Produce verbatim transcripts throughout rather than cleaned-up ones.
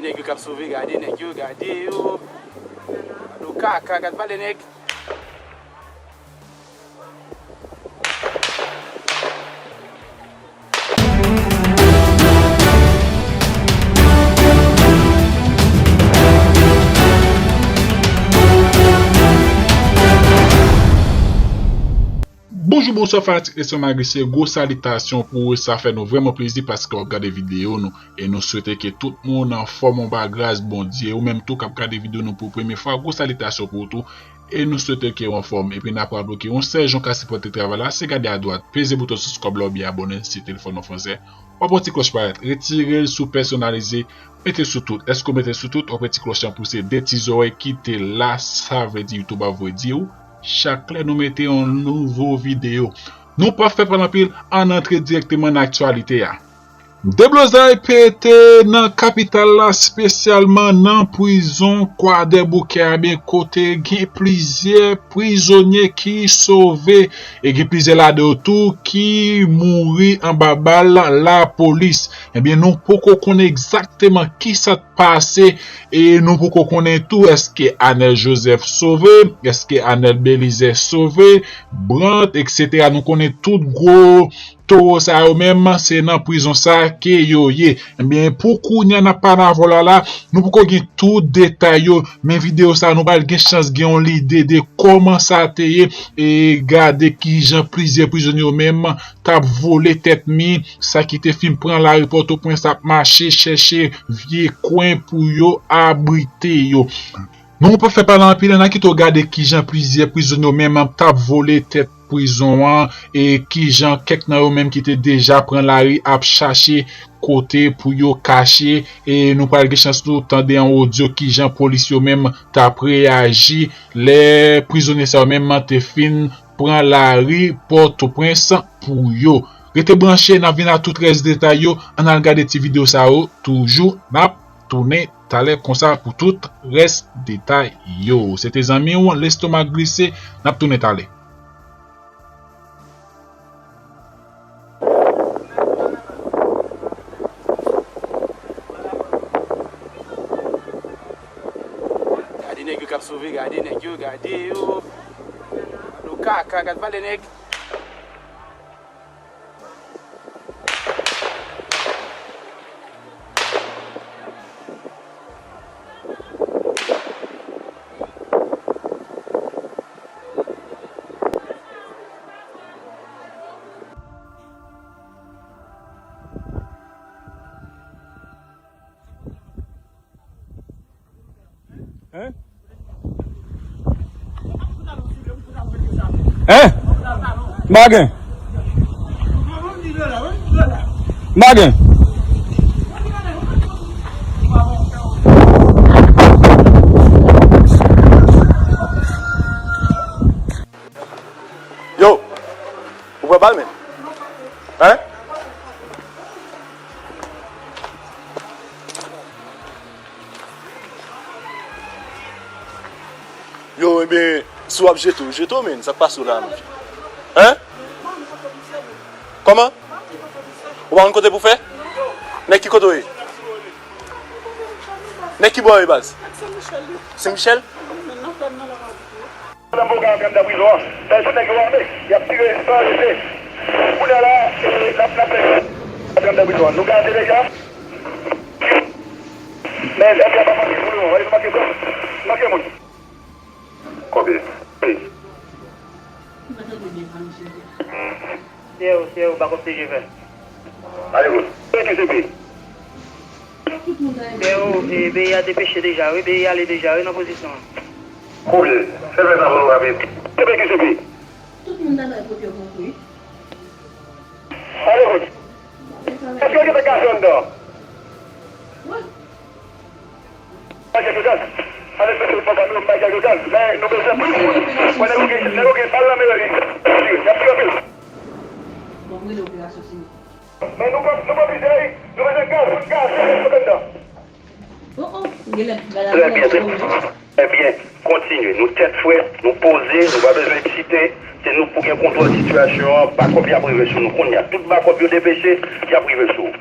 Nèg yo k ap sove, gade nèg yo, gade yo. Gade kaka, gad pale nèg. Bonjou, bonswa fanatik Leson Magrise, gwo salitasyon pou ou, sa fè nou vrèman plezi paske w ap gade videyo nou, e nou swete ke tout moun anfòm anba gras Bondye, ou menm tou k ap gade videyo nou pou premye fwa, gwo salitasyon pou ou tou, e nou swete ke w anfòm, epi n ap raple w ke yon sèl jan w ka sipòte travay la, se gade adwat, peze bouton subscribe la oubyen abòne si telefòn ou fransè, w ap wè ti klòch parèt, retire l sou pèsonalize, mete sou tout, èske w mete sou tout, w ap wè ti klòch lan pouse de ti zòrèy ki te la, sa vle di YouTube ap voye di w, chak lè nou mete yon nouvo videyo. Nou p ap fè pale anpil, ann antre dirèkteman nan aktyalite a. Deblozay pete nan kapital la, espesyalman nan prizon Kwadèboukè a, byen kote gen plizyè prizonye ki sove, e gen plizyè ladan yo tou ki mouri anba bal lapolis. Ebyen, nou poko konnen egzakteman kisa pase, e nou poko konnen tou èske Anèl Jozèf sove, èske Anèl Belizè sove, Brant, etsetera. Nou konnen tout gwo towo sa yo menm, se nan prizon sa ke yo ye. Ebyen, pou kounye a, n ap pale avè w la, la, nou poko gen tout detay yo, men videyo sa, nou pral gen chans gen yon lide de kòman sa te ye, e gade kijan plizyè prizonye yo menm t ap vole tèt mi, sa ki te fin pran lari Pòtoprens ap mache chèche vye kwen pou yo abrite yo. Nou p ap fè pale anpil, ann al kite w gade kijan plizyè prizonye yo menm t ap vole tèt prizon an, e kijan kèk nan yo menm ki te deja pran lari ap chache kote pou yo kache, e nou pral gen chans tou tande an odyo kijan polis yo menm t ap reyaji lè prizonye sa yo menm te fin pran lari Pòtoprens pou yo. Rete branche, n ap vin ak tout rès detay yo. Ann al gade ti videyo sa yo. Toujou, n ap tounen talè konsa pou tout rès detay yo. Se te zanmi w, Lestomak Glise. N ap tounen talè. Gade nèg yo k ap sove, gade nèg yo, gade yo. Gade kaka, gad pale nèg. Hein? Hein? M pa gen. M pa gen. Yo, ou pran bal, men? Hein? Yo, ebyen, si w ap jete w, jete w, men. Sa k pase w la, men? Hein? Kòman? Ou pa konn kote pou fè? Nèg ki kote w ye? Nèg ki bò w ye, baz? Sen Michèl? Nan boga antre anndan prizon an. Sa se nèg yo ame. Y ap tire san arete. Kounye a la, e, n ap, n ap fè antre anndan prizon an. Nou gade deja. Men, F B I a pa manke pou le moman. Nou manke zòn. Nou manke moun. Konbyen? Wi. Sè ou, sè ou, pa konn P G fè. Ale, bout. P G C P. Sè ou, e, B I a depeche deja, wi, B I a ale deja, wi, nan pozisyon an. Konbyen? Fè fè sa pou nou, rapi. P G C P. Tout moun ta bay kote yo konpri. Ale, bout. Èske yo gentan gaze anndan? Wi. Bay kèk gaz. Ann espere pou pa nou bay kèk gaz. Men nou bezwen plis moun. Wè nèg yo gen, nèg yo gen bal nan men yo, y ap tire, y ap tire anpil. Bon, m rele operasyon sou yo. Men nou pran, nou pran plizyè, nou bezwen gaz, nou gaz, nou gaz anndan. Oh, oh, genlè, bagay la. Trè byen, trè byen. Trè byen. Kontinye. Nou tèt frèt, nou poze, nou pa bezwen eksite. Se nou k pou gen kontwòl sitiyasyon an. Bakòp y ap rive sou nou kounye a. Tout bakòp yo depeche, y ap rive sou ou.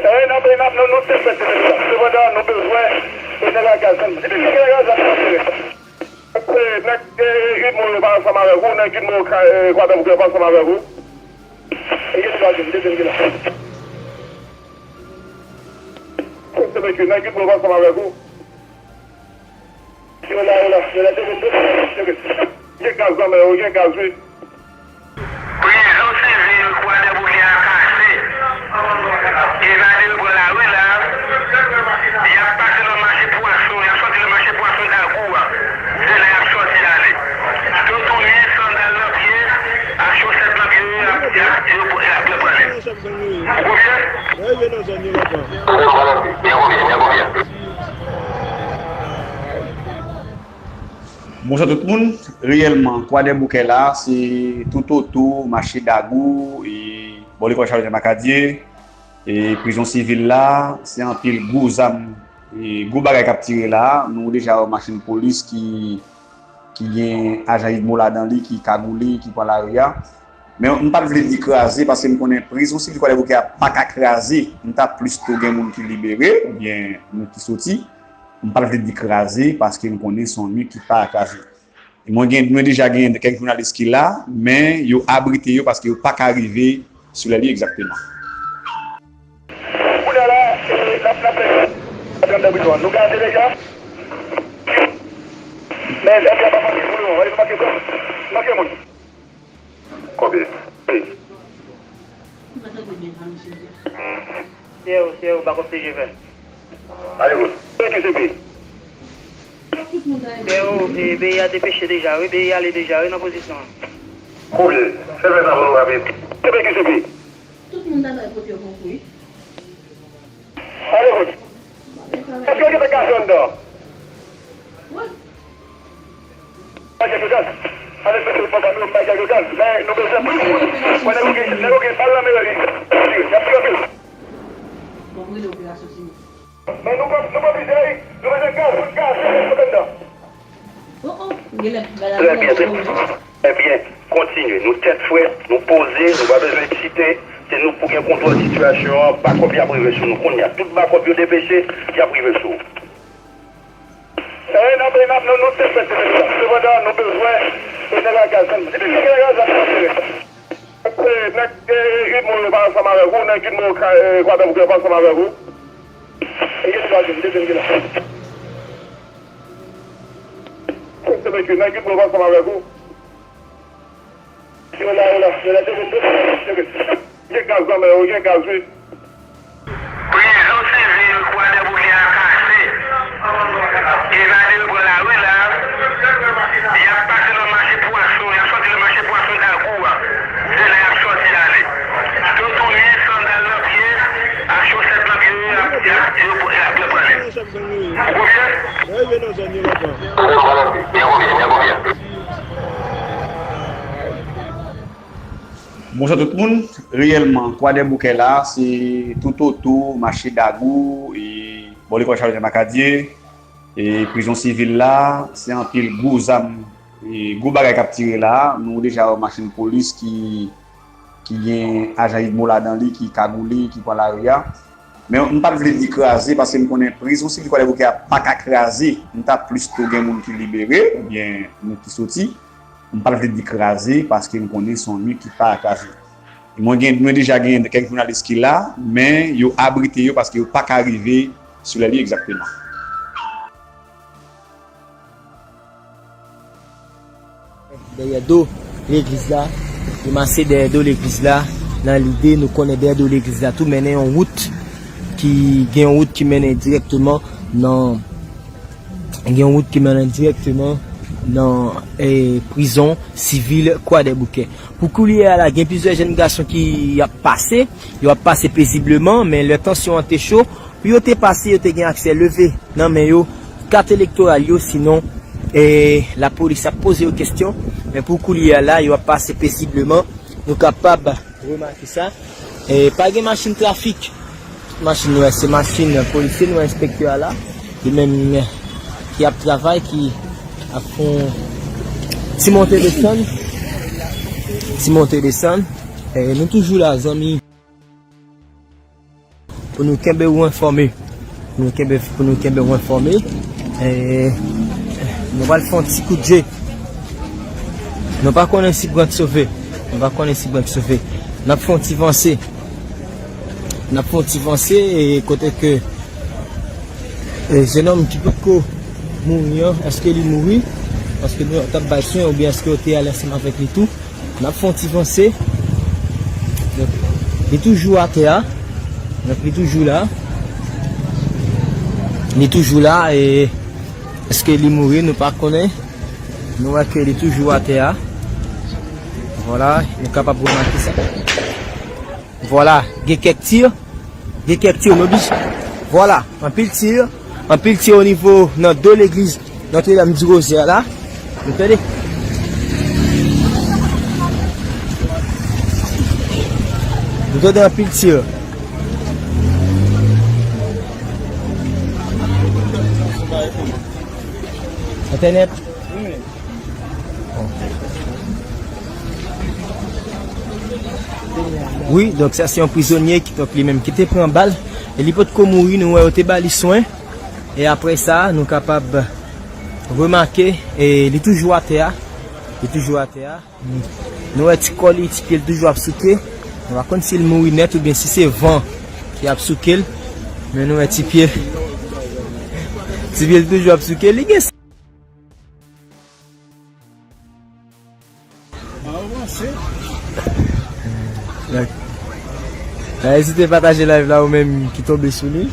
E, n a, Peyi n ap nan nou te fèt depi sa. Sepandan, nou bezwen e nèg a gaz nan. Depi ki nèg a gaz ap pase. E nèg, e, Idmo yo pa ansanm avèk ou, nèg Idmo yo ka, e, Kwadèboukè pa ansanm avèk ou. E gen dwa di m, depi m gen la. Kote nèg Idmo yo pa ansanm avèk ou. Yo la, yo la, yo la, depi, depi, depi. Gen gaz nan men yo, gen gaz wi. Prizon sivil Kwadèboukè a kase. Evade yo pran lari la. Y ap pase nan mache pwason, y ap sòti nan mache pwason Dagou a. Se la y ap sòti ale. Toutouni, sandal nan pye, ak chosèt nan pye yo, y ap, y ap, y ap, y ap pran ale. Ou konprann? Bonswa tout moun. Reyèlman, Kwadèboukè la, se toutotou mache Dagou, e bò lekòl Charlemagne Macadier, e prizon sivil la, se anpil gwo zam, e gwo bagay k ap tire la. Nou deja wè machin polis ki, ki gen ajan Idmo ladan li, ki kagoule, ki pran lari a. Men m pa t vle di kraze, paske m konnen prizon sivil Kwadèboukè a pa ka kraze. M ta plis tou gen moun ki libere, oubyen moun ki soti. M pa t vle di kraze, paske m konnen se yon mi ki pa ka kraze. Mwen gen, mwen deja gen kèk jounalis ki la, men yo abrite yo paske yo pa ka rive sou lè li egzakteman. Kounye a la, e, n ap, n ap fè, n ap fè prizon an. Nou gade deja. Men, lè a pa fasil pou nou, nou manke, manke moun. Konbyen? Wi. Sè ou, sè ou, pa konn P G fè. Ale, bon. P Q C P. Sè ou, e, B I A depeche deja, wi, B I A ale deja, wi, nan pozisyon an. Konbyen? Fè fè sa pou nou rapid. P Q C P. Tout moun ta bay kote yo konpri. Ale, bon. Èske yo gen gaz anndan? Wi. Bay kèk gaz. Ann espere papa nou bay kèk gaz. Men nou bezwen plis moun. Mwen nèg yo gen, nèg yo gen bal nan men yo, y ap tire, y ap tire anpil. Men nou pran, nou pran plizyè, nou bezwen gaz, tout gaz, tout anndan. Trè byen, trè byen. Kontinye. Nou tèt frèt, nou poze, nou pa bezwen eksite. Se nou pou gen kontwòl sitiyasyon an. Bakòp y ap rive sou nou kounye a. Tout bakòp yo depeche, y ap rive sou ou. E n ap, e n ap, nou, nou te fèt depi sa. Sepandan, nou bezwen e nèg a gaz nan. Depi ki nèg a gaz ap transfere. E nèg, e, Idmo yo pa ansanm avèk ou, nèg Idmo yo ka, e, Kwadèboukè yo pa ansanm avèk ou. E gen dwa di m, depi m gen la. Kote nèg Idmo yo pa ansanm avèk ou. Yo la, yo la, yo la, depi, depi, depi. Gen gaz nan men yo, gen gaz wi. Prizon sivil Kwadèboukè a kase. Evade yo pran lari la. Y ap pase nan mache pwason, y ap sòti nan mache pwason Dagou a. Se la y ap sòti ale. Toutouni, sandal nan pye, ak chosèt nan pye yo, y ap, y ap, y ap, y ap pran ale. Ou konprann? Bonswa tout moun. Reyèlman, Kwadèboukè la, se toutotou mache Dagou, e bò lekòl Charlemagne Macadier, e prizon sivil la, se anpil gwo zam, e gwo bagay k ap tire la. Nou deja wè machin polis ki, ki gen ajan Idmo ladan li, ki kagoule, ki pran lari a. Men m pa t vle di kraze, paske m konnen prizon sivil Kwadèboukè a pa ka kraze. M ta plis tou gen moun ki libere, oubyen moun ki soti. M pa t vle di kraze, paske m konnen se yon mi ki pa ka kraze. Mwen gen, mwen deja gen kèk jounalis ki la, men yo abrite yo paske yo pa ka rive sou lè li egzakteman. Dèyè do legliz la, yo mase dèyè do legliz la, nan lide nou konnen dèyè do legliz la tou mennen yon wout ki, gen yon wout ki mennen dirèkteman nan, gen yon wout ki mennen dirèkteman nan, eh, prizon sivil Kwadèboukè. Pou koulye a la, gen plizyè jèn gason ki ap pase, yo ap pase pezibleman, men lè tansyon an te cho, pou yo te pase, yo te gen aksè leve nan men yo kat elektoral yo, sinon, eh, lapolis ap poze yo kesyon. Men pou koulye a la, yo ap pase pezibleman. Nou kapab remake sa. Eh, pa gen machin trafik. Tout machin nou wè, se machin polisye nou wè, enspektè a la. Li menm ki ap travay, ki ap fè yon ti monte desann. Ti monte desann. Eh, nou toujou la, zanmi. Pou nou kenbe ou enfòme. Pou nou kenbe, pou nou kenbe ou enfòme. E, nou pral fè yon ti kout je. Nou pa konnen si Grant sove. Nou pa konnen si Grant sove. N ap fè yon ti vanse. N ap fè yon ti vanse e kote ke, e, jenòm ki potko mouri an, èske li mouri? Paske nou t ap bay swen oubyen èske yo te ale ansanm avèk li tou? N ap fè yon ti vanse. Donk, li toujou atè a. Donk, li toujou la. Li toujou la e èske li mouri, nou pa konnen. Nou wè ke li toujou atè a. Vwala, nou kapab remake sa. Vwala, gen kèk tir. Gen kèk tir, nou oblije. Vwala, anpil tir. Anpil tir o nivo nan do legliz Notre Dame du Rosaire la. Nou tande? Nou tande anpil tir. Entènèt. Wi, donk sa se yon prizonye ki, donk, li menm ki te pran bal e li potko mouri, nou wè yo te ba li swen. E apre sa, nou kapab remake, e li toujou atè a. Li toujou atè a. Nou wè ti kò li, ti pye l toujou ap souke. Nou pa konn si l mouri nèt oubyen si se van ki ap souke l. Men nou wè ti pye. Ti pye l toujou ap souke. Li gen Donk, pa ezite pataje live la ou menm ki tonbe sou li.